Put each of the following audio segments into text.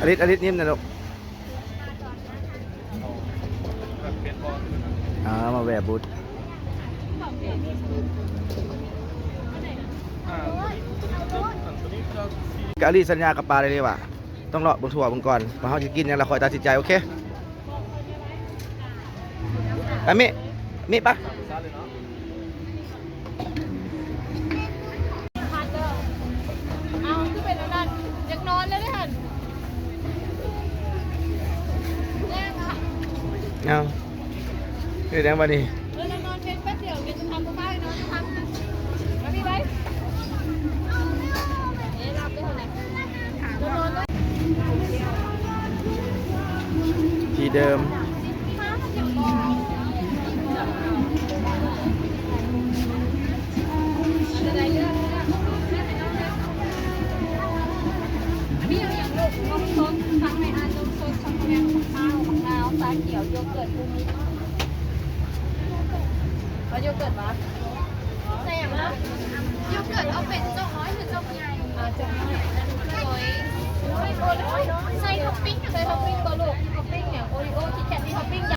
ອາລິດ ອາລິດ ຍິ້ມແດ່ລູກ. ອ່າ ມາແວ່ບຸດ ກະອາລີສັນຍາກັບປ້າໄດ້ເລີຍວ່າ ຕ້ອງເລາະເບິ່ງທົ່ວເບິ່ງກ່ອນ ວ່າເຮົາຊິກິນຫຍັງ ແລ້ວຄ່ອຍຕັດສິນໃຈ. ໂອເຄ ໄປ ມິ ມິ ໄປ. ເອົາ ຄືເປັນອັນນັ້ນ ຢາກນອນແລ້ວເດ້ຫັ້ນ ເອົາ ເຮັດຫຍັງບາດນີ້? ເອີ ນອນເພັກແປັບດຽວ ດຽວຈະທຳກັບຂ້າວໃຫ້ນອນ ທຳ ມາພີ່ໄວ້ ເອີ ຫຼັບເລີຍຫັ້ນນະ ນອນເລີຍ. ທີ່ເດີມ ອັນນີ້ເອົາຫຍັງລູກ? ນົມສົດ ສັ່ງໃຫ້ອ່ານ ນົມສົດ ຊັອກໂກແລັດ ໝາກນາວ ໝາກນາວ ຊາຂຽວ ໂຢເກີດ ບູມິ ເອົາໂຢເກີດບໍ່? ແຊບເນາະ ໂຢເກີດເອົາເປັນຈົກນ້ອຍ ຫຼື ຈົກໃຫຍ່? ເອົາຈົກນ້ອຍ ໂດຍ ໃສ່ທັອບປິ້ງ ໃສ່ທັອບປິ້ງບໍ່ລູກ? ທັອບປິ້ງຫຍັງ? ໂອຣີໂອ ຄິດແຄດ ມີທັອບປິ້ງຫຍັງ?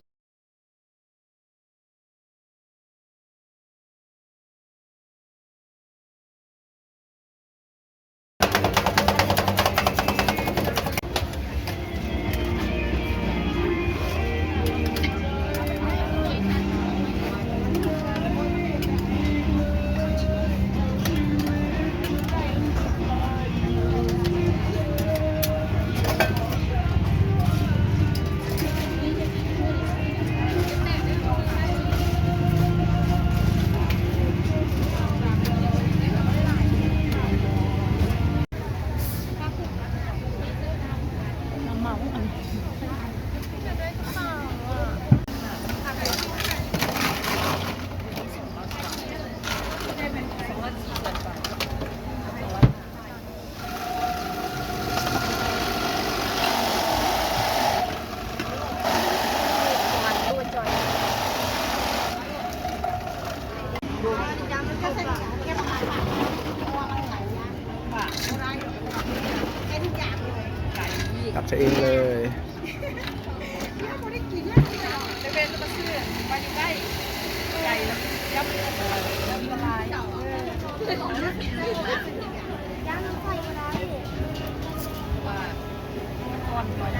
ຕັກໃສ່ເອງເລີຍ.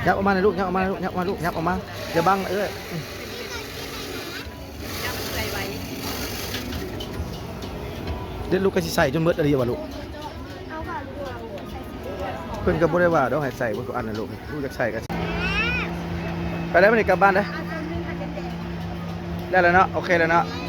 ຍັບອອກມາໜ້ອຍລູກ ຍັບອອກມາລູກ ຍັບອອກມາລູກ ຢ່າບັງ ເອີ ເດັດລູກ ກະຊິໃສ່ຈົນເບິດອີ່ຫຼີຫວາລູກ? ເພິ່ນກະບໍ່ໄດ້ວ່າດອກ ໃຫ້ໃສ່ເບິດທຸກອັນນະລູກ ລູກຢາກໃສ່ກະໃສ່. ໄປແລ້ວ ມື້ນີ້ກັບບ້ານເດີ້. ໄດ້ແລ້ວເນາະ ໂອເຄແລ້ວເນາະ.